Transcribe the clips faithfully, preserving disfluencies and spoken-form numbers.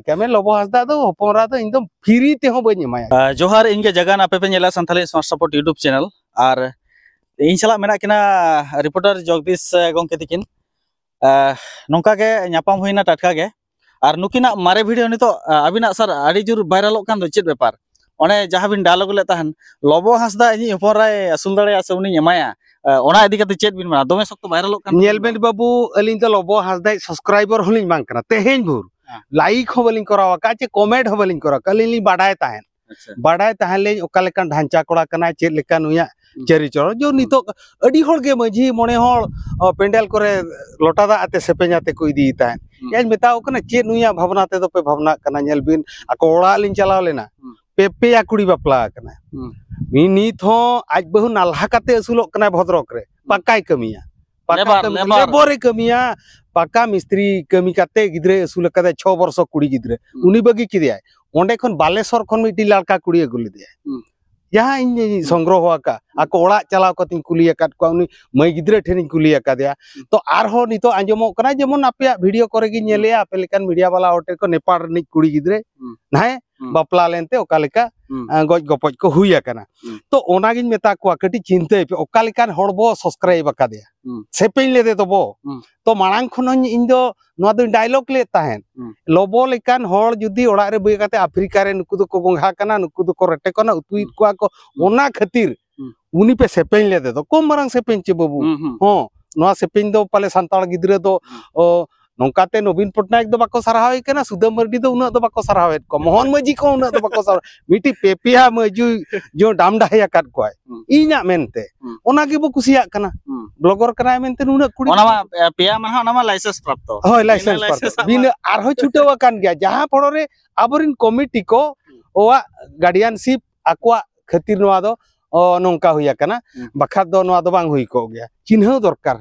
ᱠᱟᱹᱢᱤ ᱞᱚᱵᱚ ᱦᱟᱸᱥᱫᱟ ᱫᱚ ᱦᱚᱯᱚᱱ ᱮᱨᱟ ᱫᱚ ᱤᱧ ᱫᱚ free ᱛᱮᱦᱚᱸ ᱵᱟᱹᱧ ᱮᱢᱟᱭᱟ᱾ ᱟᱨ ᱡᱚᱦᱟᱨ, ᱤᱧ ᱜᱮ ᱡᱟᱜᱟᱱ, ᱟᱯᱮ ᱯᱮ ᱧᱮᱞᱟ Santali Smart Support YouTube channel᱾ ᱟᱨ ᱤᱧ ᱥᱟᱞᱟᱜ ᱢᱮᱱᱟᱜ ᱠᱤᱱᱟ reporter ᱡᱚᱜᱽᱫᱤᱥ, ᱮ, ᱜᱚᱢᱠᱮ ᱛᱤᱠᱤᱱ᱾ ᱟᱨ ᱱᱚᱝᱠᱟ ᱜᱮ ᱧᱟᱯᱟᱢ ᱦᱩᱭᱱᱟ ᱴᱟᱴᱠᱟ ᱜᱮ᱾ ᱟᱨ ᱱᱩᱠᱤᱱᱟᱜ ᱢᱟᱨᱮ video ᱱᱤᱛᱚᱜ, ᱟ, ᱟᱹᱵᱤᱱᱟᱜ sir ᱟᱹᱰᱤ ᱡᱳᱨ viralᱚᱜ ᱠᱟᱱ ᱫᱚ, ᱪᱮᱫ ᱵᱮᱯᱟᱨ? ᱚᱱᱮ ᱡᱟᱦᱟᱸ ᱵᱤᱱ dialogue ᱞᱮᱫ ᱛᱟᱦᱮᱱ, "ᱞᱚᱵᱚ ᱦᱟᱸᱥᱫᱟ ᱤᱧᱤᱡ ᱦᱚᱯᱚᱱ ᱮᱨᱟᱭ ᱟᱹᱥᱩᱞ ᱫᱟᱲᱮᱭᱟᱜᱼᱟ ᱥᱮ ᱩᱱᱤᱧ ᱮᱢᱟᱭᱟ", ᱟ, ᱚᱱᱟ ᱤᱫᱤ ᱠᱟᱛᱮ ᱪᱮᱫ ᱵᱤᱱ ᱢᱮᱱᱟ? ᱫᱚᱢᱮ ᱥᱚᱠᱛᱚ viralᱚᱜ ᱠᱟᱱ ᱧᱮᱞ ᱛᱟᱵᱤᱱ ᱵᱮᱱ ᱫᱚ᱾ ᱵᱟᱹᱵᱩ, ᱟᱹᱞᱤᱧ ᱫᱚ ᱞᱚᱵᱚ ᱦᱟᱸᱥᱫᱟ subscriber ᱦᱚᱸᱞᱤᱧ ᱵᱟᱝ ᱠᱟᱱᱟ, ᱛᱮᱦᱮᱧ ᱵᱷᱳᱨ᱾ ᱦᱮᱸ᱾ Like ᱦᱚᱸ ᱵᱟᱹᱞᱤᱧ ᱠᱚᱨᱟᱣ ᱟᱠᱟᱫ, ᱪᱮ comment ᱦᱚᱸ ᱵᱟᱹᱞᱤᱧ ᱠᱚᱨᱟᱣ ᱟᱠᱟᱫ, ᱟᱹᱞᱤᱧ ᱞᱤᱧ ᱵᱟᱰᱟᱭ ᱛᱟᱦᱮᱸᱫ᱾ ᱟᱪᱪᱷᱟ᱾ ᱵᱟᱰᱟᱭ ᱛᱟᱦᱮᱸ ᱞᱤᱧ ᱚᱠᱟ ᱞᱮᱠᱟᱱ ᱰᱷᱟᱧᱪᱟ ᱠᱚᱲᱟ ᱠᱟᱱᱟᱭ, ᱪᱮᱫ ᱞᱮᱠᱟ ᱱᱩᱭᱟᱜ ᱦᱩᱸ᱾ ᱪᱟᱹᱨᱤᱪᱚᱨ᱾ ᱡᱮ ᱦᱩᱸ᱾ ᱱᱤᱛᱚᱜ ᱟᱹᱰᱤ ᱦᱚᱲ ᱜᱮ ᱢᱟᱹᱡᱷᱤ ᱢᱚᱬᱮ ᱦᱚᱲ, ᱚ, ᱯᱮᱱᱰᱮᱞ ᱠᱚᱨᱮ ᱞᱚᱴᱟ ᱫᱟᱜ ᱟᱛᱮ ᱥᱮᱯᱮᱧ ᱟᱛᱮ ᱠᱚ ᱤᱫᱤᱭᱮ ᱛᱟᱦᱮᱸᱫ᱾ ᱦᱩᱸ᱾ ᱭᱟᱧ ᱢᱮᱛᱟᱣ ᱠᱟᱱᱟ, "ᱪᱮᱫ ᱱᱩᱭᱟᱜ ᱵᱷᱟᱵᱽᱱᱟ ᱛᱮᱫᱚ ᱯᱮ ᱵᱷᱟᱵᱽᱱᱟᱜ ᱠᱟᱱᱟ? ᱧᱮᱞ ᱵᱤᱱ, ᱟᱠᱚ ᱚᱲᱟᱜ ᱞᱤᱧ ᱪᱟᱞᱟᱣ ᱞᱮᱱᱟ, ᱦᱩᱸ᱾ ᱯᱮ ᱯᱮᱭᱟ ᱠᱩᱲᱤ ᱵᱟᱯᱞᱟ ᱟᱠᱟᱱᱟ᱾ ᱦᱩᱸ᱾ ᱢᱤ-, ᱱᱤᱛ ᱦᱚᱸ ᱟᱡ ᱵᱟᱹᱦᱩ ᱱᱟᱞᱦᱟ ᱠᱟᱛᱮ ᱟᱹᱥᱩᱞᱚᱜ ᱠᱟᱱᱟᱭ ᱵᱷᱚᱫᱨᱚᱠ ᱨᱮ, ᱦᱩᱸ᱾ ᱯᱟᱠᱟᱭ ᱠᱟᱹᱢᱤᱭᱟ, ᱯᱟᱠᱟ ᱞᱮᱵᱟᱨ, ᱠᱟᱹᱢᱤ, ᱞᱮᱵᱟᱨ᱾ ᱞᱮᱵᱚᱨᱮ ᱠᱟᱹᱢᱤᱭᱟ, ᱯᱟᱠᱟ ᱢᱤᱥᱛᱨᱤ ᱠᱟᱹᱢᱤ ᱠᱟᱛᱮ ᱜᱤᱫᱽᱨᱟᱹᱭ ᱟᱹᱥᱩᱞ ᱟᱠᱟᱫᱟ, ᱪᱷᱚ ᱵᱚᱨᱥᱚ ᱠᱩᱲᱤ ᱜᱤᱫᱽᱨᱟᱹ, ᱦᱩᱸ᱾ ᱩᱱᱤ ᱵᱟᱹᱜᱤ ᱠᱮᱫᱮᱭᱟᱭ᱾ ᱚᱸᱰᱮ ᱠᱷᱚᱱ ᱵᱟᱞᱮᱥᱚᱨ ᱠᱷᱚᱱ ᱢᱤᱫᱴᱤᱡ ᱞᱟᱲᱠᱟ ᱠᱩᱲᱤ ᱟᱹᱜᱩ ᱞᱮᱫᱮᱭᱟᱭ᱾ ᱦᱩᱸ᱾ ᱡᱟᱦᱟᱸ ᱤᱧ ᱦᱩᱸ᱾ ᱥᱚᱝᱜᱨᱚᱦᱚ ᱟᱠᱟᱫ, ᱦᱩᱸ᱾ ᱟᱠᱚ ᱚᱲᱟᱜ ᱪᱟᱞᱟᱣ ᱠᱟᱛᱮᱧ ᱠᱩᱞᱤ ᱟᱠᱟᱫ ᱠᱚᱣᱟ, ᱩᱱᱤ ᱢᱟᱹᱭ ᱜᱤᱫᱽᱨᱟᱹ ᱴᱷᱮᱱᱤᱧ ᱠᱩᱞᱤ ᱟᱠᱟᱫᱮᱭᱟ᱾ ᱦᱩᱸ᱾ ᱛᱚ ᱟᱨᱦᱚᱸ ᱱᱤᱛᱚᱜ ᱟᱸᱡᱚᱢᱚᱜ ᱠᱟᱱᱟ, ᱡᱮᱢᱚᱱ ᱟᱯᱮᱭᱟᱜ video ᱠᱚᱨᱮ ᱜᱤᱧ ᱦᱩᱸ᱾ ᱧᱮᱞᱮᱜᱼᱟ, ᱟᱯᱮ ᱞᱮᱠᱟᱱ media ᱵᱟᱞᱟ ᱦᱚᱲ ᱴᱷᱮᱱ ᱠᱚ ᱱᱮᱯᱟᱲ ᱨᱤᱱᱤᱡ ᱠᱩᱲᱤ ᱜᱤᱫᱽᱨᱟᱹ ᱦᱩᱸ᱾ ᱱᱟᱦᱟᱭ ᱦᱩᱸ᱾ ᱵᱟᱯᱞᱟ ᱞᱮᱱᱛᱮ ᱚᱠᱟ ᱞᱮᱠᱟ, ᱦᱩᱸ᱾ ᱟ, ᱜᱚᱡ ᱜᱚᱯᱚᱡ ᱠᱚ ᱦᱩᱭ ᱟᱠᱟᱱᱟ᱾ ᱦᱩᱸ᱾ ᱛᱚ ᱚᱱᱟᱜᱤᱧ ᱢᱮᱛᱟ ᱠᱚᱣᱟ, ᱠᱟᱹᱴᱤᱡ ᱪᱤᱱᱛᱟᱹᱭ ᱯᱮ, ᱚᱠᱟ ᱞᱮᱠᱟᱱ ᱦᱚᱲ ᱵᱚ subscribe ᱟᱠᱟᱫᱮᱭᱟ, ᱦᱩᱸ᱾ ᱥᱮᱯᱮᱧ ᱞᱮᱫᱮ ᱫᱚᱵᱚ᱾ ᱦᱩᱸ᱾ ᱛᱚ ᱢᱟᱲᱟᱝ ᱠᱷᱚᱱ ᱦᱚᱸ ᱤᱧ ᱫᱚ ᱱᱚᱣᱟ ᱫᱚᱧ dialogue ᱞᱮᱫ ᱛᱟᱦᱮᱸᱫ, ᱦᱩᱸ᱾ ᱞᱚᱵᱚ ᱞᱮᱠᱟᱱ ᱦᱚᱲ ᱡᱩᱫᱤ ᱚᱲᱟᱜ ᱨᱮ ᱵᱟᱹᱭ ᱠᱟᱛᱮ ᱟᱯᱷᱨᱤᱠᱟ ᱨᱮ ᱱᱩᱠᱩ ᱫᱚᱠᱚ ᱜᱚᱸᱜᱷᱟ ᱠᱟᱱᱟ, ᱱᱩᱠᱩ ᱫᱚᱠᱚ ᱨᱮᱴᱮ ᱠᱟᱱᱟ, ᱩᱛᱩᱭᱮᱫ ᱦᱩᱸ᱾ ᱠᱚᱣᱟ ᱠᱚ, ᱦᱩᱸ᱾ ᱚᱱᱟ ᱠᱷᱟᱹᱛᱤᱨ ᱦᱩᱸ᱾ ᱩᱱᱤ ᱯᱮ ᱥᱮᱯᱮᱧ ᱞᱮᱫᱮ ᱫᱚ, ᱠᱚᱢ ᱢᱟᱨᱟᱝ ᱥᱮᱯᱮᱧ ᱪᱮ ᱵᱟᱹᱵᱩ᱾ ᱦᱩᱸ, ᱦᱩᱸ᱾ ᱦᱚᱸ, ᱱᱚᱣᱟ ᱥᱮᱯᱮᱧ ᱫᱚ ᱯᱟᱞᱮ ᱥᱟᱱᱛᱟᱲ ᱜᱤᱫᱽᱨᱟᱹ ᱫᱚ, ᱦᱩᱸ᱾ ᱚ, ᱱᱚᱝᱠᱟᱛᱮ ᱱᱚᱵᱤᱱ ᱯᱚᱴᱱᱟᱭᱮᱠ ᱫᱚ ᱵᱟᱠᱚ ᱥᱟᱨᱦᱟᱣᱮ ᱠᱟᱱᱟ, ᱥᱩᱫᱟᱹᱢ ᱢᱟᱹᱨᱰᱤ ᱫᱚ ᱩᱱᱟᱹᱜ ᱫᱚ ᱵᱟᱠᱚ ᱥᱟᱨᱦᱟᱣᱮᱫ ᱠᱚᱣᱟ, ᱢᱚᱦᱚᱱ ᱢᱟᱹᱡᱷᱤ ᱠᱚᱦᱚᱸ ᱩᱱᱟᱹᱜ ᱫᱚ ᱵᱟᱠᱚ ᱥᱟᱨᱦᱟᱣ, ᱢᱤᱫᱴᱤᱡ ᱯᱮ ᱯᱮᱭᱟ ᱢᱟᱹᱡᱷᱤ ᱡᱚ ᱰᱟᱢᱰᱟᱦᱮ ᱟᱠᱟᱫ ᱠᱚᱣᱟᱭ, ᱦᱩᱸ᱾ ᱤᱧᱟᱜ ᱢᱮᱱᱛᱮ᱾ ᱦᱩᱸ᱾ ᱚᱱᱟ ᱜᱮᱵᱚ ᱠᱩᱥᱤᱭᱟᱜ ᱠᱟᱱᱟ᱾ ᱦᱩᱸ᱾ Blogger ᱠᱟᱱᱟᱭ ᱢᱮᱱᱛᱮ ᱱᱩᱱᱟᱹᱜ ᱠᱩᱲᱤ ᱚᱱᱟ ᱢᱟ, ᱜᱤᱫᱽᱨᱟᱹ ᱮ, ᱯᱮᱭᱟ ᱢᱟᱦᱟ ᱚᱱᱟ ᱢᱟ license ᱯᱨᱟᱯᱛᱚ᱾ ᱦᱳᱭ, ᱵᱤᱱᱟᱹ license ᱯᱨᱟᱯᱛᱚ᱾ ᱟᱜ ᱢᱟ᱾ ᱵᱤᱱᱟᱹ ᱟᱨᱦᱚᱸ ᱪᱷᱩᱴᱟᱹᱣ ᱟᱠᱟᱱ ᱜᱮᱭᱟ, ᱡᱟᱦᱟᱸ ᱯᱚᱲᱚ ᱨᱮ ᱟᱵᱚᱨᱮᱱ committee ᱠᱚ ᱦᱩᱸ᱾ ᱚᱣᱟᱜ guardianship ᱟᱠᱚᱣᱟᱜ ᱠᱷᱟᱹᱛᱤᱨ ᱱᱚᱣᱟ ᱫᱚ, ᱚ, ᱱᱚᱝᱠᱟ ᱦᱩᱭ ᱟᱠᱟᱱᱟ᱾ ᱦᱩᱸ᱾ ᱵᱟᱠᱷᱟᱡ ᱫᱚ ᱱᱚᱣᱟ ᱫᱚ ᱵᱟᱝ ᱦᱩᱭ ᱠᱚᱜ ᱜᱮᱭᱟ᱾ ᱪᱤᱱᱦᱟᱹᱣ ᱫᱚᱨᱠᱟᱨ᱾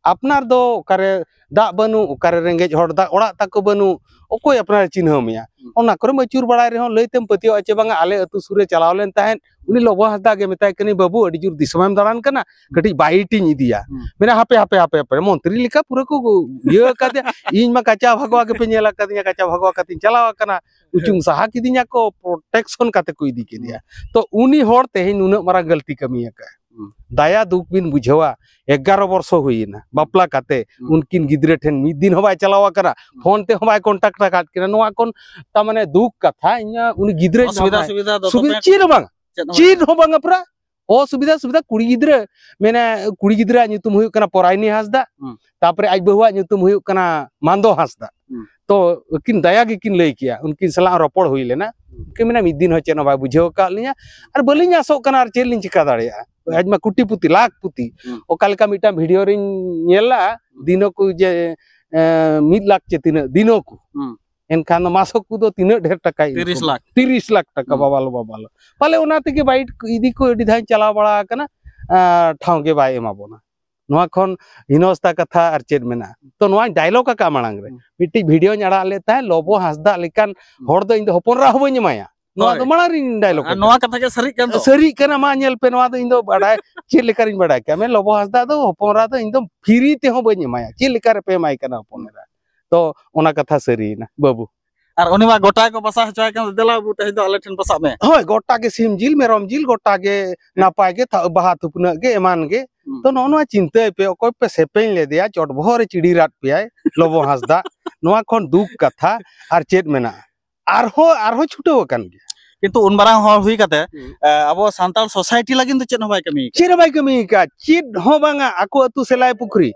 ᱟᱯᱱᱟᱨ ᱫᱚ ᱚᱠᱟᱨᱮ ᱫᱟᱜ ᱵᱟᱹᱱᱩᱜ, ᱚᱠᱟᱨᱮ ᱨᱮᱸᱜᱮᱡ ᱦᱚᱲ ᱫᱟᱜ ᱚᱲᱟᱜ ᱛᱟᱠᱚ ᱵᱟᱹᱱᱩᱜ, ᱚᱠᱚᱭ ᱟᱯᱱᱟᱨᱮ ᱪᱤᱱᱦᱟᱹᱣ ᱢᱮᱭᱟ? ᱦᱩᱸ᱾ ᱚᱱᱟ ᱠᱚᱨᱮᱢ ᱟᱹᱪᱩᱨ ᱵᱟᱲᱟᱭ ᱨᱮᱦᱚᱸ ᱞᱟᱹᱭ ᱛᱮᱢ ᱯᱟᱹᱛᱭᱟᱹᱣᱟ ᱪᱮ ᱵᱟᱝᱟ, ᱟᱞᱮ ᱟᱹᱛᱩ ᱥᱩᱨ ᱨᱮ ᱪᱟᱞᱟᱣ ᱞᱮᱱ ᱛᱟᱦᱮᱸᱫ ᱩᱱᱤ ᱞᱚᱵᱚ ᱦᱟᱸᱥᱫᱟ ᱜᱮ, ᱢᱮᱛᱟᱭ ᱠᱟᱹᱱᱟᱹᱧ, "ᱵᱟᱹᱵᱩ, ᱟᱹᱰᱤ ᱡᱳᱨ ᱫᱤᱥᱚᱢᱮᱢ ᱫᱟᱬᱟᱱ ᱠᱟᱱᱟ, ᱠᱟᱹᱴᱤᱡ ᱵᱟᱭᱤᱴᱤᱧ ᱤᱫᱤᱭᱟ᱾" ᱦᱩᱸ᱾ ᱢᱮᱱᱟ, "ᱦᱟᱯᱮ, ᱦᱟᱯᱮ, ᱦᱟᱯᱮ, ᱦᱟᱯᱮ, ᱢᱚᱱᱛᱨᱤ ᱞᱮᱠᱟ ᱯᱩᱨᱟᱹ ᱠᱚ ᱤᱭᱟᱹ ᱟᱠᱟᱫᱮᱭᱟ, ᱤᱧ ᱢᱟ ᱠᱟᱪᱟ ᱵᱷᱟᱜᱚᱣᱟ ᱜᱮᱯᱮ ᱧᱮᱞ ᱟᱠᱟᱫᱤᱧᱟ, ᱠᱟᱪᱟ ᱵᱷᱟᱜᱚᱣᱟ ᱠᱟᱛᱮᱧ ᱪᱟᱞᱟᱣ ᱟᱠᱟᱱᱟ, ᱩᱪᱩᱝ ᱥᱟᱦᱟ ᱠᱤᱫᱤᱧᱟ ᱠᱚ, protection ᱠᱟᱛᱮ ᱠᱚ ᱤᱫᱤ ᱠᱮᱫᱮᱭᱟ᱾" ᱛᱚ ᱩᱱᱤ ᱦᱚᱲ ᱛᱮᱦᱮᱧ ᱱᱩᱱᱟᱹᱜ ᱢᱟᱨᱟᱝ ᱜᱟᱹᱞᱛᱤ ᱠᱟᱹᱢᱤ ᱟᱠᱟᱫᱼᱟ᱾ ᱦᱩᱸ᱾ ᱫᱟᱭᱟ ᱫᱩᱠ ᱵᱤᱱ ᱵᱩᱡᱷᱟᱹᱣᱟ, ᱮᱜᱟᱨᱚ ᱵᱚᱨᱥᱚ ᱦᱩᱭᱮᱱᱟ ᱵᱟᱯᱞᱟ ᱠᱟᱛᱮ, ᱦᱩᱸ᱾ ᱩᱱᱠᱤᱱ ᱜᱤᱫᱽᱨᱟᱹ ᱴᱷᱮᱱ ᱢᱤᱫ ᱫᱤᱱ ᱦᱚᱸ ᱵᱟᱭ ᱪᱟᱞᱟᱣ ᱟᱠᱟᱱᱟ, ᱦᱩᱸ᱾ ᱯᱷᱳᱱ ᱛᱮᱦᱚᱸ ᱵᱟᱭ contact ᱟᱠᱟᱫ ᱠᱤᱱᱟ᱾ ᱱᱚᱣᱟ ᱠᱷᱚᱱ ᱛᱟᱨ ᱢᱟᱱᱮ ᱫᱩᱠ ᱠᱟᱛᱷᱟ, ᱤᱧᱟᱹᱜ ᱩᱱᱤ ᱜᱤᱫᱽᱨᱟᱹ ᱚᱥᱩᱵᱤᱫᱷᱟ ᱡᱟᱶᱟᱭ ᱥᱩᱵᱤᱫᱷᱟ ᱫᱚ ᱥᱩᱵᱤ-, ᱛᱚᱯᱮ ᱪᱮᱫ ᱦᱚᱸ ᱵᱟᱝ, ᱪᱮᱫ ᱦᱚᱸ ᱪᱮᱫ ᱵᱟᱝ᱾ ᱦᱚᱸ ᱵᱟᱝᱟ ᱯᱩᱨᱟ ᱚᱥᱩᱵᱤᱫᱷᱟ ᱥᱩᱵᱤᱫᱷᱟ᱾ ᱠᱩᱲᱤ ᱜᱤᱫᱽᱨᱟᱹ ᱢᱮᱱᱟ, ᱠᱩᱲᱤ ᱜᱤᱫᱽᱨᱟᱹᱣᱟᱜ ᱧᱩᱛᱩᱢ ᱦᱩᱭᱩᱜ ᱠᱟᱱᱟ ᱯᱚᱨᱟᱭᱱᱤ ᱦᱟᱸᱥᱫᱟ, ᱦᱩᱸ᱾ ᱛᱟᱯᱚᱨᱮ ᱟᱡ ᱵᱟᱹᱦᱩᱣᱟᱜ ᱧᱩᱛᱩᱢ ᱦᱩᱭᱩᱜ ᱠᱟᱱᱟ ᱢᱟᱱᱫᱚ ᱦᱟᱸᱥᱫᱟ᱾ ᱦᱩᱸ᱾ ᱛᱚ ᱟᱹᱠᱤᱱ ᱫᱟᱭᱟ ᱜᱮᱠᱤᱱ ᱞᱟᱹᱭ ᱠᱮᱭᱟ, ᱩᱱᱠᱤᱱ ᱥᱟᱞᱟᱜ ᱨᱚᱯᱚᱲ ᱦᱩᱭ ᱞᱮᱱᱟ᱾ ᱦᱩᱸ᱾ ᱩᱱᱠᱤᱱ ᱢᱮᱱᱟ, "ᱢᱤᱫ ᱫᱤᱱ ᱦᱚᱸ ᱪᱮᱫ ᱦᱚᱸ ᱵᱟᱭ ᱵᱩᱡᱷᱟᱹᱣ ᱟᱠᱟᱫ ᱞᱤᱧᱟ, ᱟᱨ ᱵᱟᱹᱞᱤᱧ ᱟᱥᱚᱜ ᱠᱟᱱᱟ, ᱟᱨ ᱪᱮᱫ ᱞᱤᱧ ᱪᱤᱠᱟ ᱫᱟᱲᱮᱭᱟᱜᱼᱟ?" ᱦᱩᱸ᱾ ᱟᱡ ᱢᱟ ᱠᱩᱴᱤᱯᱩᱛᱤ, ᱞᱟᱠᱷᱯᱩᱛᱤ᱾ ᱦᱩᱸ᱾ ᱚᱠᱟ ᱞᱮᱠᱟ ᱢᱤᱫᱴᱟᱝ video ᱨᱤᱧ ᱧᱮᱞ ᱞᱟᱜᱼᱟ, ᱦᱩᱸ᱾ ᱫᱤᱱᱚᱠᱩ ᱡᱮ, ᱮ, ᱢᱤᱫ ᱞᱟᱠᱷ ᱪᱮ ᱛᱤᱱᱟᱹᱜ ᱫᱤᱱᱚᱠᱩ᱾ ᱦᱩᱸ᱾ ᱮᱱᱠᱷᱟᱱ ᱫᱚ ᱢᱟᱥᱚᱠ ᱠᱚᱫᱚ ᱛᱤᱱᱟᱹᱜ ᱰᱷᱮᱨ ᱴᱟᱠᱟᱭ ᱛᱤᱨᱤᱥ ᱤᱱᱠᱟᱢᱟ? ᱞᱟᱠᱷ᱾ ᱛᱤᱨᱤᱥ ᱞᱟᱠᱷ ᱴᱟᱠᱟ, ᱦᱩᱸ᱾ ᱵᱟᱵᱟᱞᱳ, ᱵᱟᱵᱟᱞᱳ᱾ ᱯᱟᱞᱮ ᱚᱱᱟ ᱛᱮᱜᱮ ᱵᱟᱭᱤᱴ ᱤᱫᱤ ᱠᱚ ᱟᱹᱰᱤ ᱫᱷᱟᱣ ᱤᱧ ᱪᱟᱞᱟᱣ ᱵᱟᱲᱟ ᱟᱠᱟᱱᱟ, ᱟᱨ ᱴᱷᱟᱶ ᱜᱮ ᱵᱟᱭ ᱮᱢᱟ ᱵᱚᱱᱟ᱾ ᱱᱚᱣᱟ ᱠᱷᱚᱱ ᱦᱤᱱᱚᱥᱛᱟ ᱠᱟᱛᱷᱟ ᱟᱨ ᱪᱮᱫ ᱢᱮᱱᱟᱜᱼᱟ? ᱛᱚ ᱱᱚᱣᱟᱧ dialogue ᱟᱠᱟᱫ ᱢᱟᱲᱟᱝ ᱨᱮ᱾ ᱦᱩᱸ᱾ ᱢᱤᱫᱴᱤᱡ videoᱧ ᱟᱲᱟᱜ ᱞᱮᱫ ᱛᱟᱦᱮᱸᱫ, "ᱞᱚᱵᱚ ᱦᱟᱸᱥᱫᱟᱜ ᱞᱮᱠᱟᱱ ᱦᱩᱸ᱾ ᱦᱚᱲ ᱫᱚ ᱤᱧ ᱫᱚ ᱦᱚᱯᱚᱱ ᱮᱨᱟ ᱦᱚᱸ ᱵᱟᱹᱧ ᱮᱢᱟᱭᱟ᱾" ᱱᱚᱣᱟ ᱦᱳᱭ᱾ ᱫᱚ ᱢᱟᱲᱟᱝ ᱨᱤᱧ dialogue ᱟᱨ ᱟᱠᱟᱫ᱾ ᱱᱚᱣᱟ ᱠᱟᱛᱷᱟ ᱜᱮ ᱥᱟᱹᱨᱤᱜ ᱠᱟᱱ ᱫᱚ᱾ ᱥᱟᱹᱨᱤᱜ ᱠᱟᱱᱟ, ᱢᱟ ᱧᱮᱞ ᱯᱮ, ᱱᱚᱣᱟ ᱫᱚ ᱤᱧ ᱫᱚ ᱵᱟᱰᱟᱭ ᱪᱮᱫ ᱞᱮᱠᱟ ᱨᱤᱧ ᱵᱟᱰᱟᱭ ᱠᱮᱭᱟ? ᱢᱮᱱ, "ᱞᱚᱵᱚ ᱦᱟᱸᱥᱫᱟᱜ ᱫᱚ ᱦᱚᱯᱚᱱ ᱮᱨᱟ ᱫᱚ ᱤᱧ ᱫᱚ free ᱛᱮᱦᱚᱸ ᱵᱟᱹᱧ ᱮᱢᱟᱭᱟ, ᱪᱮᱫ ᱞᱮᱠᱟ ᱨᱮᱯᱮ ᱮᱢᱟᱭ ᱠᱟᱱᱟ ᱦᱚᱯᱚᱱ ᱮᱨᱟ?" ᱛᱚ ᱚᱱᱟ ᱠᱟᱛᱷᱟ ᱥᱟᱹᱨᱤᱭᱮᱱᱟ ᱵᱟᱹᱵᱩ᱾ ᱟᱨ ᱩᱱᱤ ᱢᱟ ᱜᱚᱴᱟ ᱜᱮᱠᱚ ᱵᱟᱥᱟ ᱦᱚᱪᱚᱭ ᱠᱟᱱ, "ᱫᱮᱞᱟ ᱵᱟᱹᱵᱩ, ᱛᱮᱦᱮᱧ ᱫᱚ ᱟᱞᱮ ᱴᱷᱮᱱ ᱵᱟᱥᱟᱜ ᱢᱮ᱾" ᱦᱳᱭ, ᱜᱚᱴᱟ ᱜᱮ ᱥᱤᱢ ᱡᱤᱞ, ᱢᱮᱨᱚᱢ ᱡᱤᱞ, ᱜᱚᱴᱟ ᱜᱮ ᱱᱟᱯᱟᱭ ᱜᱮ, ᱛᱷᱟ-, ᱵᱟᱦᱟ ᱛᱷᱩᱯᱱᱟᱹᱜ ᱜᱮ, ᱮᱢᱟᱱ ᱜᱮ᱾ ᱦᱩᱸ᱾ ᱛᱚ ᱱᱚᱜᱼᱚ ᱱᱚᱣᱟ ᱪᱤᱱᱛᱟᱹᱭ ᱯᱮ, ᱚᱠᱚᱭ ᱯᱮ ᱥᱮᱯᱮᱧ ᱞᱮᱫᱮᱭᱟ, ᱪᱚᱴ ᱵᱚᱦᱚᱜ ᱨᱮ ᱪᱤᱲᱤ ᱨᱟᱫ ᱯᱮᱭᱟᱭ ᱞᱚᱵᱚ ᱦᱟᱸᱥᱫᱟ᱾ ᱱᱚᱣᱟ ᱠᱷᱚᱱ ᱫᱩᱠ ᱠᱟᱛᱷᱟ ᱟᱨ ᱪᱮᱫ ᱢᱮᱱᱟᱜᱼᱟ? ᱟᱨᱦᱚᱸ, ᱟᱨᱦᱚᱸ ᱪᱷᱩᱴᱟᱹᱣ ᱟᱠᱟᱱ ᱜᱮᱭᱟ᱾ ᱠᱤᱱᱛᱩ ᱩᱱ ᱢᱟᱨᱟᱝ ᱦᱚᱲ ᱦᱩᱭ ᱠᱟᱛᱮ, ᱦᱩᱸ᱾ ᱮ, ᱟᱵᱚ ᱥᱟᱱᱛᱟᱲ society ᱞᱟᱹᱜᱤᱫ ᱫᱚ ᱪᱮᱫ ᱦᱚᱸ ᱵᱟᱭ ᱠᱟᱹᱢᱤ ᱟᱠᱟᱫ᱾ ᱪᱮᱫ ᱦᱚᱸ ᱵᱟᱭ ᱠᱟᱹᱢᱤ ᱟᱠᱟᱫ, ᱪᱮᱫ ᱦᱚᱸ ᱵᱟᱝᱟ᱾ ᱟᱠᱚ ᱟᱹᱛᱩ ᱥᱮᱞᱟᱭ ᱯᱩᱠᱷᱨᱤ,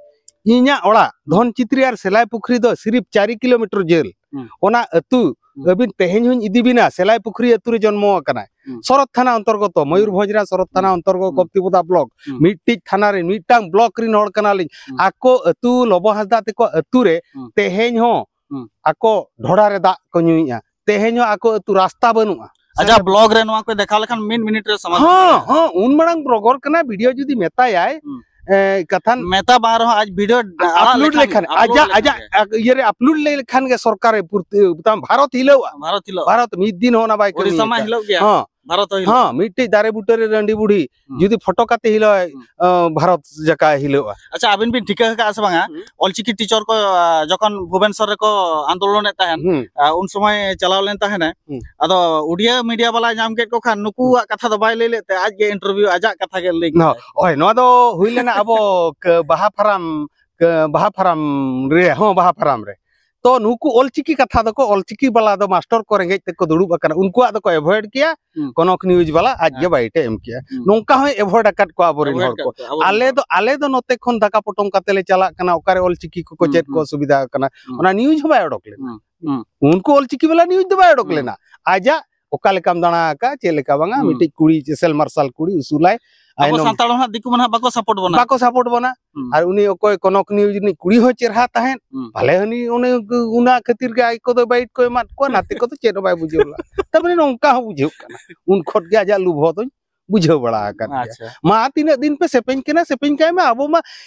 ᱤᱧᱟᱹᱜ ᱚᱲᱟᱜ ᱫᱷᱚᱱ ᱪᱤᱛᱨᱤ ᱟᱨ ᱥᱮᱞᱟᱭ ᱯᱩᱠᱷᱨᱤ ᱫᱚ ᱥᱤᱨᱤᱯ ᱪᱟᱨᱤ ᱠᱤᱞᱳᱢᱤᱴᱟᱨ ᱡᱷᱟᱹᱞ᱾ ᱦᱩᱸ᱾ ᱚᱱᱟ ᱟᱹᱛᱩ ᱦᱩᱸ᱾ ᱟᱹᱵᱤᱱ ᱛᱮᱦᱮᱧ ᱦᱚᱸᱧ ᱤᱫᱤ ᱵᱤᱱᱟ, ᱥᱮᱞᱟᱭ ᱯᱩᱠᱷᱨᱤ ᱟᱹᱛᱩ ᱨᱮ ᱡᱚᱱᱢᱚ ᱟᱠᱟᱱᱟᱭ᱾ ᱦᱩᱸ᱾ ᱥᱚᱨᱚᱛ ᱛᱷᱟᱱᱟ ᱚᱱᱛᱚᱨᱜᱚᱛᱚ, ᱦᱩᱸ᱾ ᱢᱚᱭᱩᱨᱵᱷᱚᱸᱡᱽ ᱨᱮᱱᱟᱜ ᱥᱚᱨᱚᱛ ᱛᱷᱟᱱᱟ ᱦᱩᱸ᱾ ᱚᱱᱛᱚᱨᱜᱚᱛᱚ, ᱦᱩᱸ᱾ ᱠᱚᱯᱛᱤᱯᱚᱫᱟ block, ᱦᱩᱸ᱾ ᱢᱤᱫᱴᱤᱡ ᱛᱷᱟᱱᱟ ᱨᱮ ᱢᱤᱫᱴᱟᱝ block ᱨᱮᱱ ᱦᱚᱲ ᱠᱟᱱᱟᱞᱤᱧ᱾ ᱦᱩᱸ᱾ ᱟᱠᱚ ᱟᱹᱛᱩ ᱞᱚᱵᱚ ᱦᱟᱸᱥᱫᱟ ᱛᱮᱠᱚ ᱟᱹᱛᱩ ᱨᱮ ᱦᱩᱸ᱾ ᱛᱮᱦᱮᱧ ᱦᱚᱸ ᱦᱩᱸ᱾ ᱟᱠᱚ ᱰᱷᱚᱲᱟ ᱨᱮ ᱫᱟᱜ ᱠᱚ ᱧᱩᱭᱮᱫᱼᱟ, ᱛᱮᱦᱮᱧ ᱦᱚᱸ ᱟᱠᱚ ᱟᱹᱛᱩ ᱨᱟᱥᱛᱟ ᱵᱟᱹᱱᱩᱜᱼᱟ᱾ ᱟᱪᱪᱷᱟ, block ᱨᱮ ᱱᱚᱣᱟ ᱠᱚ ᱫᱮᱠᱷᱟᱣ ᱞᱮᱠᱷᱟᱱ ᱢᱤᱫ ᱢᱤᱱᱤᱴ ᱨᱮ ᱥᱚᱢᱟᱫᱷᱟᱱ ᱦᱚᱸ, ᱫᱟᱲᱮᱭᱟᱜᱼᱟ᱾ ᱦᱚᱸ, ᱩᱱ ᱢᱟᱲᱟᱝ ᱨᱚᱜᱚᱲ ᱠᱟᱱᱟ, video ᱡᱩᱫᱤ ᱢᱮᱛᱟᱭᱟᱭ, ᱦᱩᱸ᱾ ᱮ, ᱠᱟᱛᱷᱟ ᱢᱮᱛᱟ ᱵᱟᱝ ᱨᱮᱦᱚᱸ ᱟᱡ ᱵᱷᱤᱰᱤᱭᱳ ᱟᱲᱟᱜ ᱟᱯᱞᱳᱰ ᱞᱮᱠᱷᱟᱱ ᱞᱮᱠᱷᱟᱱ, ᱜᱮ, ᱟᱯᱞᱳᱰ ᱟᱡᱟᱜ, ᱞᱮᱠᱷᱟᱱ ᱟᱡᱟᱜ ᱜᱮ᱾ ᱟᱜ, ᱤᱭᱟᱹᱨᱮ ᱟᱯᱞᱳᱰ ᱞᱮᱠᱷᱟᱱ ᱜᱮ ᱥᱚᱨᱠᱟᱨᱮ ᱯᱩᱨᱛᱤ, ᱛᱟᱢ ᱵᱷᱟᱨᱚᱛ ᱦᱤᱞᱟᱹᱣᱼᱟ᱾ ᱵᱷᱟᱨᱚᱛ ᱦᱤᱞᱟᱹᱣ᱾ ᱵᱷᱟᱨᱚᱛ ᱢᱤᱫ ᱫᱤᱱ ᱦᱚᱸ ᱚᱱᱟ ᱵᱟᱭ ᱠᱟᱹᱢᱤ ᱳᱰᱤᱥᱟ ᱢᱟ ᱟᱠᱟᱫ᱾ ᱦᱤᱞᱟᱹᱣ ᱜᱮᱭᱟ᱾ ᱦᱚᱸ᱾ ᱵᱷᱟᱨᱚᱛ ᱦᱚᱸ ᱦᱤᱞᱟᱹᱣ᱾ ᱦᱚᱸ, ᱢᱤᱫᱴᱤᱡ ᱫᱟᱨᱮ ᱵᱩᱴᱟᱹ ᱨᱮ ᱨᱟᱺᱰᱤ ᱵᱩᱲᱦᱤ ᱦᱩᱸ᱾ ᱡᱩᱫᱤ ᱯᱷᱳᱴᱳ ᱠᱟᱛᱮ ᱦᱤᱞᱟᱹᱣᱟᱭ, ᱦᱩᱸ᱾ ᱚ, ᱵᱷᱟᱨᱚᱛ ᱡᱟᱠᱟ ᱦᱤᱞᱟᱹᱣᱼᱟ᱾ ᱟᱪᱪᱷᱟ, ᱟᱵᱤᱱ ᱵᱤᱱ ᱴᱷᱤᱠᱟᱹ ᱟᱠᱟᱫᱼᱟ ᱥᱮ ᱵᱟᱝᱟ? ᱦᱩᱸ᱾ ᱚᱞᱪᱤᱠᱤ ᱴᱤᱪᱟᱨ ᱠᱚ, ᱟ, ᱡᱚᱠᱷᱚᱱ ᱵᱷᱩᱵᱮᱱᱥᱚᱨ ᱨᱮᱠᱚ ᱟᱱᱫᱳᱞᱚᱱᱮᱫ ᱛᱟᱦᱮᱱ, ᱦᱩᱸ᱾ ᱟ, ᱩᱱ ᱥᱚᱢᱚᱭ ᱪᱟᱞᱟᱣ ᱞᱮᱱ ᱛᱟᱦᱮᱱᱟᱭ᱾ ᱦᱩᱸ᱾ ᱟᱫᱚ ᱩᱰᱤᱭᱟ ᱢᱤᱰᱤᱭᱟ ᱵᱟᱞᱟᱭ ᱧᱟᱢ ᱠᱮᱫ ᱠᱚ ᱠᱷᱟᱱ ᱱᱩᱠᱩᱣᱟᱜ ᱠᱟᱛᱷᱟ ᱫᱚ ᱵᱟᱭ ᱞᱟᱹᱭ ᱞᱮᱫ ᱛᱮ ᱟᱡ ᱜᱮ ᱤᱱᱴᱟᱨᱵᱷᱤᱭᱩ ᱟᱡᱟᱜ ᱠᱟᱛᱷᱟ ᱜᱮ ᱞᱟᱹᱭ ᱠᱮᱫᱟᱭ᱾ ᱦᱳᱭ, ᱱᱚᱣᱟ ᱫᱚ ᱦᱩᱭ ᱞᱮᱱᱟ ᱟᱵᱚ ᱠ-, ᱵᱟᱦᱟ ᱯᱷᱟᱨᱟᱢ, ᱠ-, ᱵᱟᱦᱟ ᱯᱷᱟᱨᱟᱢ ᱨᱮ, ᱦᱚᱸ, ᱵᱟᱦᱟ ᱯᱷᱟᱨᱟᱢ ᱨᱮ᱾ ᱛᱚ ᱱᱩᱠᱩ ᱚᱞᱪᱤᱠᱤ ᱠᱟᱛᱷᱟ ᱫᱚᱠᱚ, ᱚᱞᱪᱤᱠᱤ ᱵᱟᱞᱟ ᱫᱚ ᱢᱟᱥᱴᱚᱨ ᱠᱚ ᱨᱮᱸᱜᱮᱡ ᱛᱮᱠᱚ ᱫᱩᱲᱩᱵ ᱟᱠᱟᱱᱟ, ᱩᱱᱠᱩᱣᱟᱜ ᱫᱚᱠᱚ ᱮᱵᱷᱚᱭᱮᱰ ᱠᱮᱭᱟ, ᱦᱩᱸ᱾ ᱠᱚᱱᱚᱠ ᱱᱤᱭᱩᱡᱽ ᱵᱟᱞᱟ ᱟᱡ ᱜᱮ ᱦᱮᱸ᱾ ᱵᱟᱭ ᱴᱮ ᱮᱢ ᱠᱮᱭᱟ᱾ ᱦᱩᱸ᱾ ᱱᱚᱝᱠᱟ ᱦᱚᱸᱭ ᱮᱵᱷᱚᱭᱮᱰ ᱟᱠᱟᱫ ᱠᱚᱣᱟ ᱟᱵᱚᱨᱮᱱ ᱮᱵᱷᱚᱭᱮᱰ ᱦᱚᱲ ᱠᱚ᱾ ᱟᱠᱟᱫ ᱠᱚᱣᱟ ᱟᱵᱚᱨᱮᱱ ᱟᱞᱮ ᱦᱚᱲ᱾ ᱫᱚ, ᱟᱞᱮ ᱫᱚ ᱱᱚᱛᱮ ᱠᱷᱚᱱ ᱫᱟᱠᱟ ᱯᱚᱴᱚᱢ ᱠᱟᱛᱮ ᱞᱮ ᱪᱟᱞᱟᱜ ᱠᱟᱱᱟ, ᱚᱠᱟᱨᱮ ᱚᱞᱪᱤᱠᱤ ᱠᱚᱠᱚ ᱦᱩᱸ, ᱪᱮᱫ ᱠᱚ ᱦᱩᱸ᱾ ᱚᱥᱩᱵᱤᱫᱷᱟ ᱟᱠᱟᱱᱟ, ᱦᱩᱸ᱾ ᱚᱱᱟ ᱱᱤᱭᱩᱡᱽ ᱦᱚᱸ ᱵᱟᱭ ᱚᱰᱚᱠ ᱞᱮᱱᱟ᱾ ᱦᱩᱸ, ᱦᱩᱸ᱾ ᱩᱱᱠᱩ ᱚᱞᱪᱤᱠᱤ ᱵᱟᱞᱟ ᱱᱤᱭᱩᱡᱽ ᱫᱚ ᱵᱟᱭ ᱚᱰᱚᱠ ᱦᱩᱸ᱾ ᱞᱮᱱᱟ᱾ ᱟᱡᱟᱜ ᱚᱠᱟ ᱞᱮᱠᱟᱢ ᱫᱟᱬᱟ ᱟᱠᱟᱫ, ᱪᱮᱫ ᱞᱮᱠᱟ ᱵᱟᱝᱟ, ᱦᱩᱸ᱾ ᱢᱤᱫᱴᱤᱡ ᱠᱩᱲᱤ, ᱮᱥᱮᱞ ᱢᱟᱨᱥᱟᱞ ᱠᱩᱲᱤ, ᱩᱥᱩᱞᱟᱭ, ᱟᱵᱚ ᱟᱭᱱᱚᱢ ᱥᱟᱱᱛᱟᱲ ᱦᱚᱸ ᱱᱟᱜ ᱫᱤᱠᱩ ᱢᱟ ᱱᱟᱜ ᱵᱟᱠᱚ ᱥᱟᱯᱳᱨᱴ ᱵᱚᱱᱟ᱾ ᱵᱟᱠᱚ ᱥᱟᱯᱳᱨᱴ ᱵᱚᱱᱟ᱾ ᱦᱩᱸ᱾ ᱟᱨ ᱩᱱᱤ ᱚᱠᱚᱭ ᱠᱚᱱᱚᱠ ᱱᱤᱭᱩᱡᱽ ᱨᱤᱱᱤᱡ ᱠᱩᱲᱤ ᱦᱚᱸ ᱪᱮᱨᱦᱟ ᱛᱟᱦᱮᱸᱫ, ᱦᱩᱸ᱾ ᱵᱷᱟᱞᱮ ᱦᱟᱹᱱᱤ ᱚᱱᱮ ᱚᱱᱟ ᱠᱷᱟᱹᱛᱤᱨ ᱜᱮ ᱟᱡ ᱠᱚᱫᱚ ᱵᱟᱭᱤᱴ ᱠᱚ ᱮᱢᱟᱫ ᱠᱚᱣᱟ, ᱱᱟᱛᱮ ᱠᱚᱫᱚ ᱪᱮᱫ ᱦᱚᱸ ᱵᱟᱭ ᱵᱩᱡᱷᱟᱹᱣ ᱞᱮᱫᱟ᱾ ᱛᱟᱨ ᱢᱟᱱᱮ ᱱᱚᱝᱠᱟ ᱦᱚᱸ ᱵᱩᱡᱷᱟᱹᱣ ᱠᱟᱱᱟ᱾ ᱩᱱ ᱠᱷᱚᱱ ᱜᱮ ᱟᱡᱟᱜ ᱞᱩᱵᱷ ᱦᱚᱸ ᱫᱚᱧ ᱵᱩᱡᱷᱟᱹᱣ ᱵᱟᱲᱟ ᱟᱠᱟᱫ ᱜᱮᱭᱟ᱾ ᱟᱪᱪᱷᱟ᱾ ᱢᱟ ᱛᱤᱱᱟᱹᱜ ᱫᱤᱱ ᱯᱮ ᱥᱮᱯᱮᱧ ᱠᱟᱱᱟ, ᱥᱮᱯᱮᱧ ᱠᱟᱭ ᱢᱮ, ᱟᱵᱚ ᱢᱟ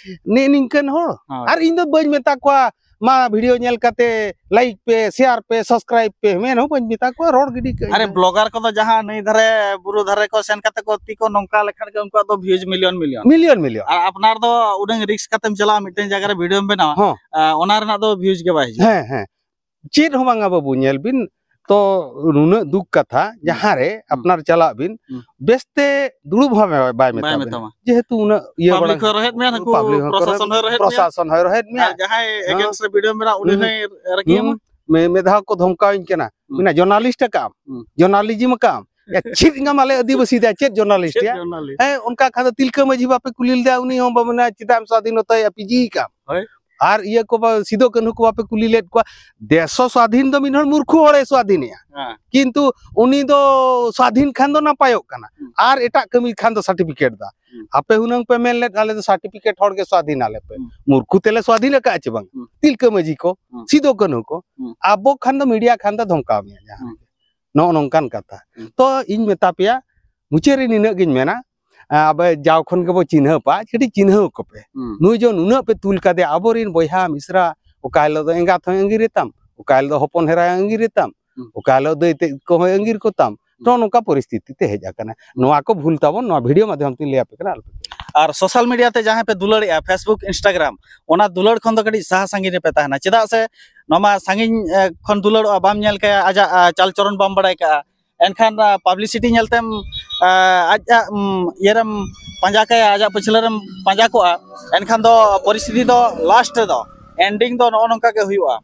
ᱱᱮᱜᱼᱮ ᱱᱤᱝᱠᱟᱹᱱ ᱦᱚᱲ᱾ ᱦᱳᱭ᱾ ᱟᱨ ᱤᱧ ᱫᱚ ᱵᱟᱹᱧ ᱢᱮᱛᱟ ᱠᱚᱣᱟ, ᱢᱟ ᱵᱷᱤᱰᱤᱭᱳ ᱧᱮᱞ ᱠᱟᱛᱮ ᱞᱟᱭᱤᱠ ᱯᱮ, ᱥᱮᱭᱟᱨ ᱯᱮ, ᱥᱟᱵᱥᱠᱨᱟᱭᱤᱵ ᱯᱮ, ᱢᱮᱱ ᱦᱚᱸ ᱵᱟᱹᱧ ᱢᱮᱛᱟ ᱠᱚᱣᱟ, ᱨᱚᱲ ᱜᱤᱰᱤ ᱠᱟᱜ ᱟᱹᱧ᱾ ᱟᱨᱮ, ᱵᱞᱚᱜᱟᱨ ᱠᱚᱫᱚ ᱡᱟᱦᱟᱸ ᱱᱟᱹᱭ ᱫᱷᱟᱨᱮ, ᱵᱩᱨᱩ ᱫᱷᱟᱨᱮ ᱠᱚ ᱥᱮᱱ ᱠᱟᱛᱮ ᱠᱚ ᱛᱤ ᱠᱚ ᱱᱚᱝᱠᱟ ᱞᱮᱠᱷᱟᱱ ᱜᱮ ᱩᱱᱠᱩᱣᱟᱜ ᱫᱚ ᱵᱷᱤᱭᱩᱡᱽ ᱢᱤᱞᱤᱭᱚᱱ, ᱢᱤᱞᱤᱭᱚᱱ᱾ Million, million. ᱟᱨ ᱟᱯᱱᱟᱨ ᱫᱚ ᱩᱰᱟᱹᱝ ᱨᱤᱠᱥ ᱠᱟᱛᱮᱢ ᱪᱟᱞᱟᱜᱼᱟ, ᱢᱤᱫᱴᱮᱱ ᱡᱟᱭᱜᱟ ᱨᱮ ᱵᱷᱤᱰᱤᱭᱳᱢ ᱵᱮᱱᱟᱣᱟ, ᱦᱚᱸ᱾ ᱟ, ᱚᱱᱟ ᱨᱮᱱᱟᱜ ᱫᱚ ᱵᱷᱤᱭᱩᱡᱽ ᱜᱮ ᱵᱟᱭ ᱦᱤᱡᱩᱜᱼᱟ᱾ ᱦᱮᱸ, ᱦᱮᱸ᱾ ᱪᱮᱫ ᱦᱚᱸ ᱵᱟᱝᱟ ᱵᱟᱹᱵᱩ, ᱧᱮᱞ ᱵᱤᱱ ᱛᱚ, ᱱᱩᱱᱟᱹᱜ ᱫᱩᱠ ᱠᱟᱛᱷᱟ, ᱦᱩᱸ᱾ ᱡᱟᱦᱟᱸ ᱨᱮ ᱦᱩᱸ᱾ ᱟᱯᱱᱟᱨ ᱪᱟᱞᱟᱜ ᱵᱤᱱ, ᱦᱩᱸ᱾ ᱵᱮᱥᱛᱮ ᱫᱩᱲᱩᱵ ᱦᱚᱸ ᱵᱟᱭ, ᱵᱟᱭ ᱵᱟᱭ ᱢᱮᱛᱟ ᱵᱤᱱᱟ᱾ ᱢᱮᱛᱟᱢᱟ᱾ ᱡᱮᱦᱮᱛᱩ ᱩᱱᱟᱹᱜ ᱤᱭᱟᱹ ᱯᱟᱵᱽᱞᱤᱠ ᱵᱟᱲᱟ, ᱦᱚᱸᱭ ᱨᱚᱦᱮᱫ ᱢᱮᱭᱟ, ᱱᱩᱠᱩ ᱯᱟᱵᱽᱞᱤᱠ ᱦᱚᱸᱠᱚ ᱯᱨᱚᱥᱟᱥᱚᱱ ᱨᱚᱦᱮᱫ, ᱦᱚᱸᱭ ᱨᱚᱦᱮᱫ ᱢᱮᱭᱟ᱾ ᱯᱨᱚᱥᱟᱥᱚᱱ ᱦᱚᱸᱭ ᱨᱚᱦᱮᱫ ᱢᱮᱭᱟ᱾ ᱟᱨ ᱡᱟᱦᱟᱸᱭ ᱦᱮᱸ᱾ ᱮᱜᱮᱱᱥᱴ ᱨᱮ ᱵᱷᱤᱰᱤᱭᱳ ᱢᱮᱱᱟᱜᱼᱟ, ᱩᱱᱤ ᱦᱩᱸ᱾ ᱦᱚᱸᱭ ᱨᱟᱹᱜᱤᱭᱟᱢᱟ᱾ ᱦᱩᱸ᱾ ᱢᱮ-, ᱢᱮᱫ ᱫᱷᱟᱣ ᱠᱚ ᱫᱷᱚᱢᱠᱟᱣᱤᱧ ᱠᱟᱱᱟ᱾ ᱦᱩᱸ᱾ ᱢᱮᱱᱟ, "ᱡᱚᱨᱱᱟᱞᱤᱥᱴ ᱟᱠᱟᱢ? ᱦᱩᱸ᱾ ᱡᱚᱨᱱᱟᱞᱤᱡᱤᱢ ᱟᱠᱟᱢ? ᱭᱟ, ᱪᱮᱫ ᱮᱸᱜᱟᱢ ᱟᱞᱮ ᱟᱹᱫᱤᱵᱟᱹᱥᱤ ᱫᱟ, ᱪᱮᱫ ᱡᱚᱨᱱᱟᱞᱤᱥᱴ ᱪᱮᱫ ᱭᱟ?" ᱡᱚᱨᱱᱟᱞᱤᱥᱴ? ᱦᱮᱸ, ᱚᱱᱠᱟ ᱠᱷᱟᱱ ᱫᱚ ᱛᱤᱞᱠᱟᱹ ᱢᱟᱹᱡᱷᱤ ᱵᱟᱯᱮ ᱠᱩᱞᱤ ᱞᱮᱫᱟ, ᱩᱱᱤ ᱦᱚᱸ ᱵᱟ-, ᱢᱮᱱᱟ, "ᱪᱮᱫᱟᱜ ᱮᱢ ᱥᱟᱫᱷᱤᱱᱚᱛᱟᱭᱟ, ᱯᱤᱡᱤ ᱟᱠᱟᱢ?" ᱦᱳᱭ᱾ ᱟᱨ ᱤᱭᱟᱹ ᱠᱚ ᱵᱟ-, ᱥᱤᱫᱩ ᱠᱟᱹᱱᱦᱩ ᱠᱚ ᱵᱟᱯᱮ ᱠᱩᱞᱤ ᱞᱮᱫ ᱠᱚᱣᱟ? ᱫᱮᱥ ᱦᱚᱸ ᱥᱟᱫᱷᱤᱱ ᱫᱚ ᱢᱤᱫ ᱦᱚᱲ ᱢᱩᱨᱠᱷᱩ ᱦᱚᱲᱮ ᱥᱟᱫᱷᱤᱱᱮᱜᱼᱟ᱾ ᱦᱮᱸ᱾ ᱠᱤᱱᱛᱩ ᱩᱱᱤ ᱫᱚ ᱥᱟᱫᱷᱤᱱ ᱠᱷᱟᱱ ᱫᱚ ᱱᱟᱯᱟᱭᱚᱜ ᱠᱟᱱᱟ᱾ ᱦᱩᱸ᱾ ᱟᱨ ᱮᱴᱟᱜ ᱠᱟᱹᱢᱤ ᱠᱷᱟᱱ ᱫᱚ ᱥᱟᱨᱴᱤᱯᱷᱤᱠᱮᱴ ᱫᱟ᱾ ᱦᱩᱸ᱾ ᱟᱯᱮ ᱦᱩᱱᱟᱹᱝ ᱯᱮ ᱢᱮᱱ ᱞᱮᱫ, "ᱟᱞᱮ ᱫᱚ ᱥᱟᱨᱴᱤᱯᱷᱤᱠᱮᱴ ᱦᱚᱲ ᱜᱮ ᱥᱟᱫᱷᱤᱱ ᱟᱞᱮ ᱯᱮ᱾" ᱦᱩᱸ᱾ ᱢᱩᱨᱠᱷᱩ ᱛᱮᱞᱮ ᱥᱟᱫᱷᱤᱱ ᱟᱠᱟᱫᱼᱟ ᱪᱮ ᱵᱟᱝ? ᱦᱩᱸ᱾ ᱛᱤᱞᱠᱟᱹ ᱢᱟᱹᱡᱷᱤ ᱠᱚ, ᱦᱩᱸ᱾ ᱥᱤᱫᱩ ᱠᱟᱹᱱᱦᱩ ᱠᱚ, ᱦᱩᱸ᱾ ᱟᱵᱚ ᱠᱷᱟᱱ ᱫᱚ ᱢᱤᱰᱤᱭᱟ ᱠᱷᱟᱱ ᱫᱚ ᱫᱷᱚᱢᱠᱟᱣ ᱢᱮᱭᱟ ᱡᱟᱦᱟᱸ ᱦᱩᱸ᱾ ᱨᱮᱜᱮ᱾ ᱱᱚᱜᱼᱚ ᱱᱚᱝᱠᱟᱱ ᱠᱟᱛᱷᱟ᱾ ᱦᱩᱸ᱾ ᱛᱚ ᱤᱧ ᱢᱮᱛᱟ ᱯᱮᱭᱟ, ᱢᱩᱪᱟᱹᱫ ᱨᱮ ᱱᱤᱱᱟᱹᱜ ᱜᱤᱧ ᱢᱮᱱᱟ, ᱟᱵᱮ ᱡᱟᱣ ᱠᱷᱚᱱ ᱜᱮᱵᱚ ᱪᱤᱱᱦᱟᱹᱯᱟ, ᱠᱟᱹᱴᱤᱡ ᱪᱤᱱᱦᱟᱹᱣ ᱠᱚᱯᱮ᱾ ᱦᱩᱸ᱾ ᱱᱩᱭ ᱡᱚ ᱱᱩᱱᱟᱹᱜ ᱯᱮ ᱛᱩᱞ ᱠᱟᱫᱮᱭᱟ, ᱟᱵᱚᱨᱤᱱ ᱵᱚᱭᱦᱟ ᱢᱤᱥᱨᱟ, ᱚᱠᱟ ᱦᱤᱞᱳᱜ ᱫᱚ ᱮᱸᱜᱟᱛ ᱦᱚᱸᱭ ᱟᱸᱜᱤᱨᱮ ᱛᱟᱢ, ᱚᱠᱟ ᱦᱤᱞᱳᱜ ᱫᱚ ᱦᱚᱯᱚᱱ ᱦᱮᱨᱟᱭ ᱟᱸᱜᱤᱨᱮ ᱛᱟᱢ, ᱦᱩᱸ᱾ ᱚᱠᱟ ᱦᱤᱞᱳᱜ ᱫᱟᱹᱭ ᱛᱮᱫ ᱠᱚᱦᱚᱸᱭ ᱟᱸᱜᱤᱨ ᱠᱚ ᱛᱟᱢ᱾ ᱦᱩᱸ᱾ ᱱᱚᱜᱼᱚ ᱱᱚᱝᱠᱟ ᱯᱚᱨᱤᱥᱛᱷᱤᱛᱤ ᱛᱮ ᱦᱮᱡ ᱟᱠᱟᱱᱟ᱾ ᱱᱚᱣᱟ ᱠᱚ ᱵᱷᱩᱞ ᱛᱟᱵᱚᱱ, ᱱᱚᱣᱟ ᱵᱷᱤᱰᱤᱭᱳ ᱢᱟᱫᱽᱫᱷᱚᱢ ᱛᱮᱧ ᱞᱟᱹᱭ ᱟᱯᱮ ᱠᱟᱱᱟ, ᱟᱞᱚᱯᱮ ᱟᱨ ᱥᱳᱥᱟᱞ ᱢᱤᱰᱤᱭᱟ ᱛᱮ ᱡᱟᱦᱟᱸᱭ ᱯᱮ ᱫᱩᱞᱟᱹᱲᱮᱜᱼᱟ, Facebook, Instagram, ᱚᱱᱟ ᱫᱩᱞᱟᱹᱲ ᱠᱷᱚᱱ ᱫᱚ ᱠᱟᱹᱴᱤᱡ ᱥᱟᱦᱟ ᱥᱟᱺᱜᱤᱧ ᱨᱮᱯᱮ ᱛᱟᱦᱮᱱᱟ᱾ ᱪᱮᱫᱟᱜ ᱥᱮ ᱱᱚᱣᱟ ᱢᱟ ᱥᱟᱺᱜᱤᱧ, ᱮ, ᱠᱷᱚᱱ ᱫᱩᱞᱟᱹᱲᱚᱜᱼᱟ, ᱵᱟᱢ ᱧᱮᱞ ᱠᱟᱭᱟ, ᱟᱡᱟᱜ, ᱟ, ᱪᱟᱞ ᱪᱚᱨᱚᱱ ᱵᱟᱢ ᱵᱟᱲᱟᱭ ᱠᱟᱜᱼᱟ᱾ ᱮᱱᱠᱷᱟᱱ, ᱟ, ᱯᱟᱵᱽᱞᱤᱥᱤᱴᱤ ᱧᱮᱞᱛᱮᱢ, ᱟ, ᱟᱡᱟᱜ, ᱩᱢ, ᱤᱭᱟᱹᱨᱮᱢ ᱯᱟᱸᱡᱟ ᱠᱟᱭᱟ, ᱟᱡᱟᱜ ᱯᱟᱹᱪᱷᱞᱟᱹ ᱨᱮᱢ ᱯᱟᱸᱡᱟ ᱠᱚᱜᱼᱟ᱾ ᱮᱱᱠᱷᱟᱱ ᱫᱚ ᱯᱚᱨᱤᱥᱛᱷᱤᱛᱤ ᱫᱚ ᱞᱟᱥᱴ ᱨᱮᱫᱚ, ᱮᱱᱰᱤᱝ ᱫᱚ ᱱᱚᱜᱼᱚ ᱱᱚᱝᱠᱟ ᱜᱮ ᱦᱩᱭᱩᱜᱼᱟ᱾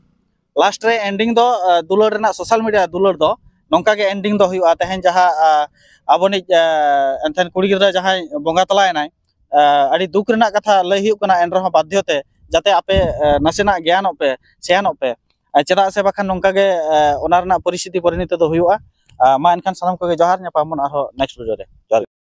ᱞᱟᱥᱴ ᱨᱮ ᱮᱱᱰᱤᱝ ᱫᱚ, ᱟ, ᱫᱩᱞᱟᱹᱲ ᱨᱮᱱᱟᱜ, ᱥᱳᱥᱟᱞ ᱢᱤᱰᱤᱭᱟ ᱫᱩᱞᱟᱹᱲ ᱫᱚ ᱱᱚᱝᱠᱟ ᱜᱮ ᱮᱱᱰᱤᱝ ᱫᱚ ᱦᱩᱭᱩᱜᱼᱟ᱾ ᱛᱮᱦᱮᱧ ᱡᱟᱦᱟᱸ, ᱟ, ᱟᱵᱚᱱᱤᱡ, ᱟ, ᱮᱱᱛᱷᱮᱱ ᱠᱩᱲᱤ ᱜᱤᱫᱽᱨᱟᱹ ᱡᱟᱦᱟᱸᱭ ᱵᱚᱸᱜᱟ ᱛᱟᱞᱟᱭᱮᱱᱟᱭ, ᱟ, ᱟᱹᱰᱤ ᱫᱩᱠ ᱨᱮᱱᱟᱜ ᱠᱟᱛᱷᱟ ᱞᱟᱹᱭ ᱦᱩᱭᱩᱜ ᱠᱟᱱᱟ, ᱮᱱ ᱨᱮᱦᱚᱸ ᱵᱟᱫᱽᱫᱷᱚ ᱛᱮ ᱡᱟᱛᱮ ᱟᱯᱮ, ᱟ, ᱱᱟᱥᱮᱱᱟᱜ ᱜᱮᱭᱟᱱᱚᱜ ᱯᱮ, ᱥᱮᱭᱟᱱᱚᱜ ᱯᱮ᱾ ᱟ, ᱪᱮᱫᱟᱜ ᱥᱮ ᱵᱟᱠᱷᱟᱱ ᱱᱚᱝᱠᱟ ᱜᱮ, ᱟ, ᱚᱱᱟ ᱨᱮᱱᱟᱜ ᱯᱚᱨᱤᱥᱛᱷᱤᱛᱤ ᱯᱚᱨᱤᱱᱤᱛ ᱫᱚ ᱦᱩᱭᱩᱜᱼᱟ᱾ ᱟ, ᱢᱟ ᱮᱱᱠᱷᱟᱱ ᱥᱟᱱᱟᱢ ᱠᱚᱜᱮ ᱡᱚᱦᱟᱨ, ᱧᱟᱯᱟᱢ ᱵᱚᱱ ᱟᱨᱦᱚᱸ ᱱᱮᱠᱥᱴ ᱵᱷᱤᱰᱤᱭᱳ ᱨᱮ᱾ ᱡᱚᱦᱟᱨ ᱜᱮ᱾